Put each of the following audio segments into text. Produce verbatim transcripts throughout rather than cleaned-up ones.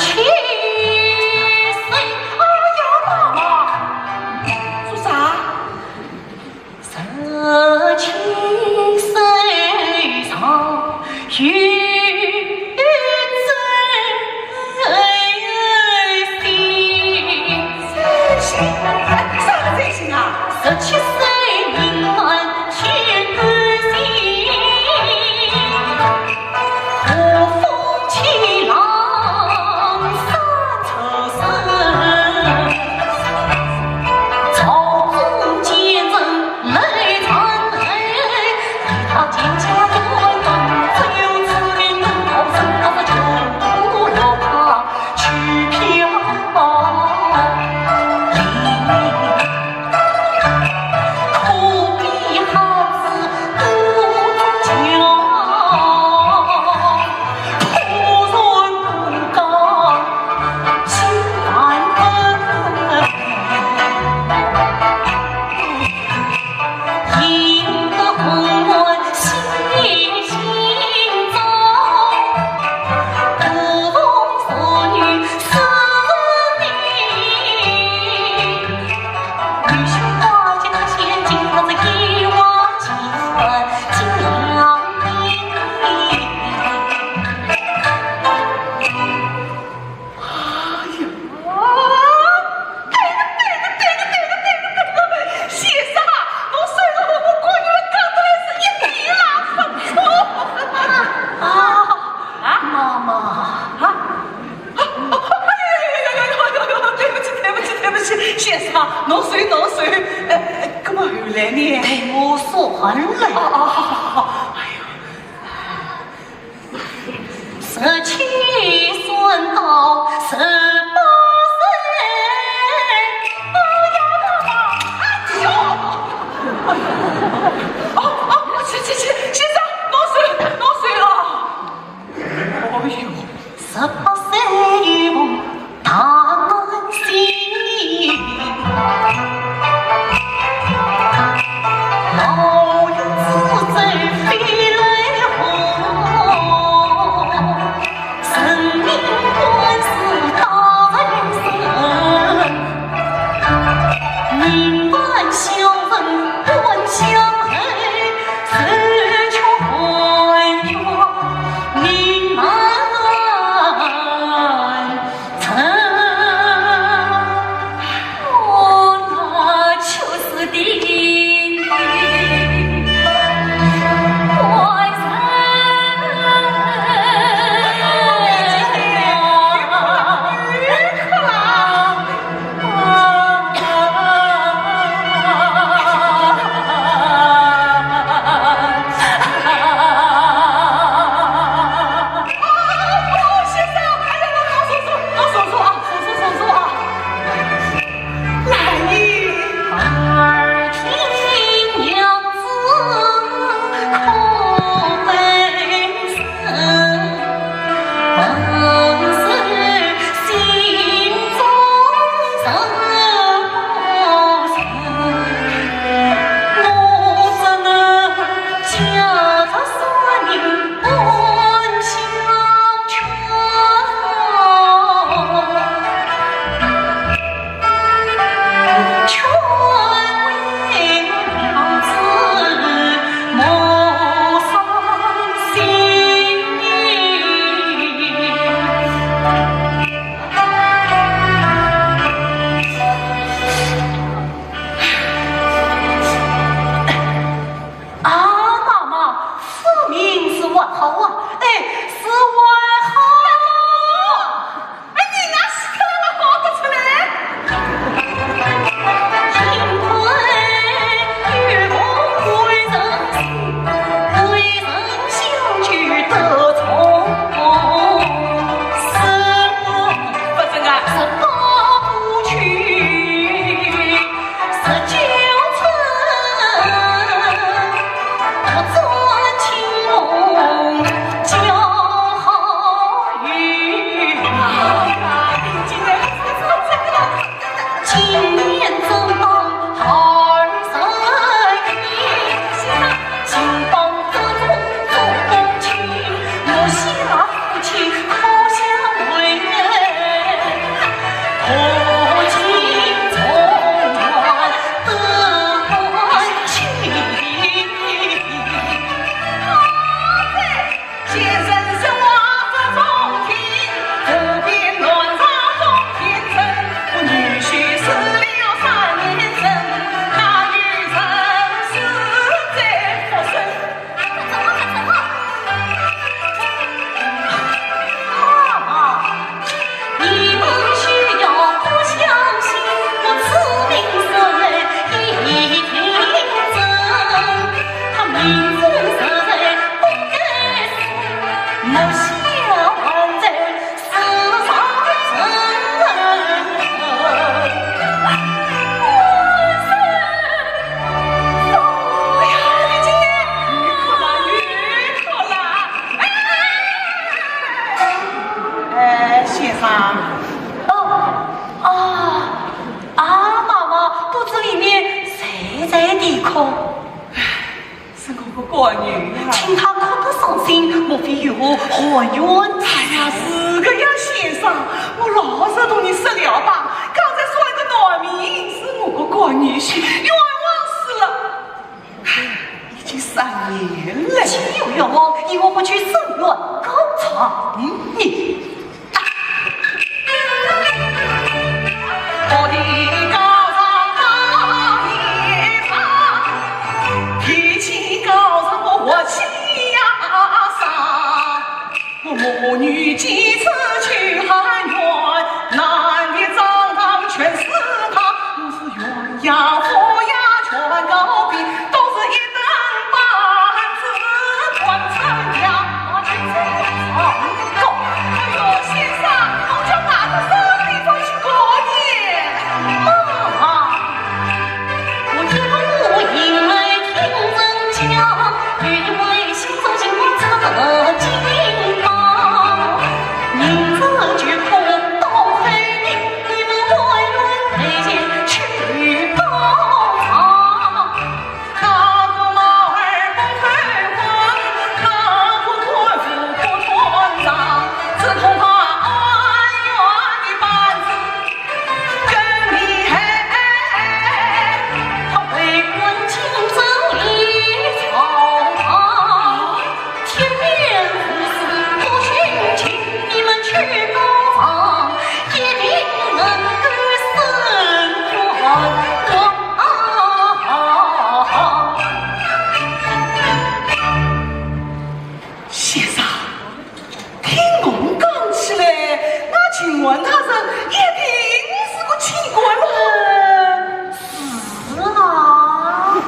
七岁，哎呀，妈妈，说啥？十七岁上有追星。追星？啥个追星啊？十七岁人们去追星。 哎呀，对个，对个，对个，对个，对个，对个，先生，侬说个我，我，我讲得来是一点也勿错。啊，啊，妈妈。啊，哎呀呀呀呀呀呀呀！对不起，对不起，对不起，先生，侬说，侬说，呃，搿么后来呢？对，我说完了。哦，哦，好，好，好，哎呦。 十七算到十八岁，哎呀，妈妈，哎呦！哦，哦，去，去，去，先生，侬说，侬说了。哦呦，十八岁有梦 大男子，老有志在我冤。哎呀，是个呀，先生，我老实同你说了吧，刚才说那个男名是我个干女婿，冤枉死了。唉，已经三年了。岂有冤枉，你我不去伸冤告状。嗯，你。 先生，听侬讲起来，那秦汉大人一定是个清官了。是啊。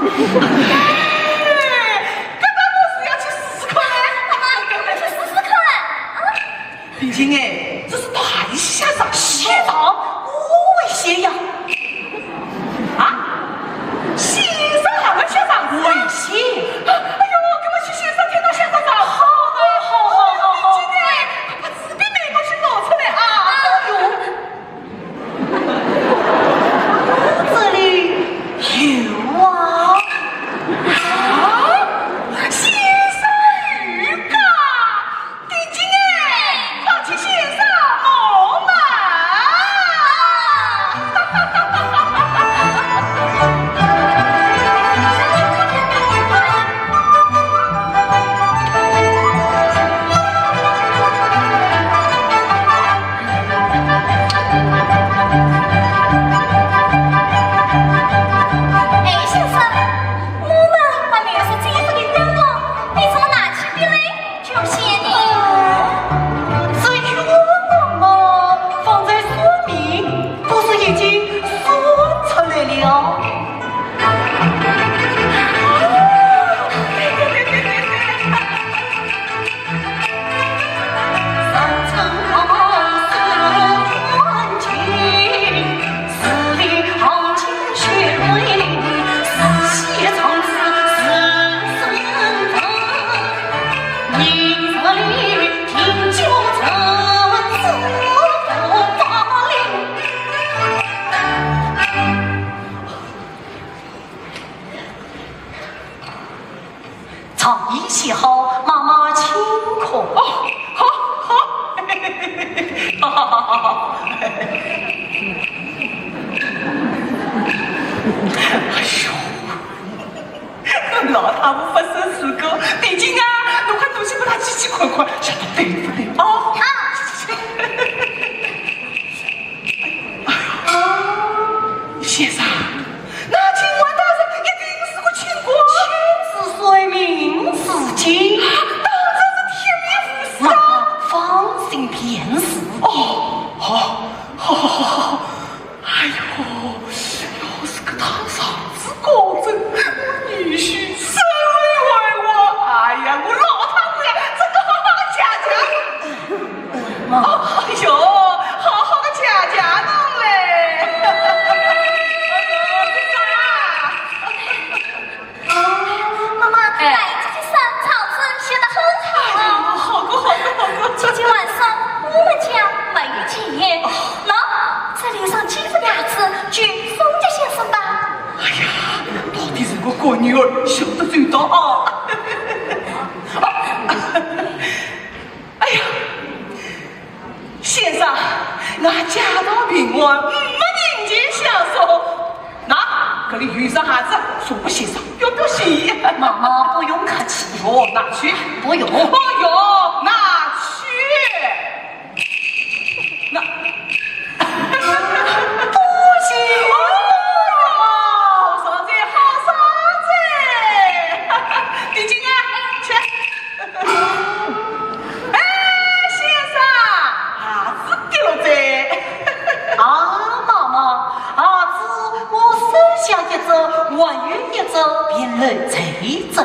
哎，搿么我是要去试试看嘞。妈妈，我们去试试看。啊？ 定金哎，这是大学生，学生，我会写呀。啊？先生还会写生？会写。哎呦，搿么去先生厅堂写生吧。好啊，好啊，好啊，好啊。定金哎，快把纸笔拿过去拿出来啊。哎呦。 这里有啊。啊，先生御驾，定金哎，快请先生上马。 哎，先生，我们还没有说这个愿望，你怎么拿起笔来就写呢？这愿望嘛，放在算命，不是已经算出来了？ 状已写好，妈妈请看。哦，好，好，哈哈哈哈哈！哎呦，老太婆不识时务，定金啊，侬快拿去拨伊记记看看，晓得对不对啊？啊！ 先生，那秦汉大人一定是个清官。亲自算命是的。当真是天命无私啊。妈妈放心便是。哦，好，好，好，好，好。哎呦，要是搿趟状子高中，我女婿身为为王，哎呀，我老太婆呀，真个好好讲讲。 哦，哎呦，好好个姐姐侬嘞。哎呦，妈妈，哎。白姐姐上场子写得很好。哎呦，好个，好个，好个。今天晚上我们家没有酒宴，喏，这留上几副牙齿就送给先生吧。哎呀，到底是个干女儿，晓得周到啊。 哎呀，那家道贫寒，没人情相送。那，搿里有一双鞋子，送拨先生，要不要谢意？妈妈不用客气。哦，拿去。不用。不用，拿去。那，多谢。哦，好商才，好商才。李金啊，去。 哎，先生，鞋子跌落哉。啊，妈妈，鞋子我收下一只，还有一只便留在这里。做，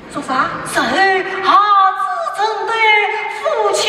做啥？然后鞋子成对夫妻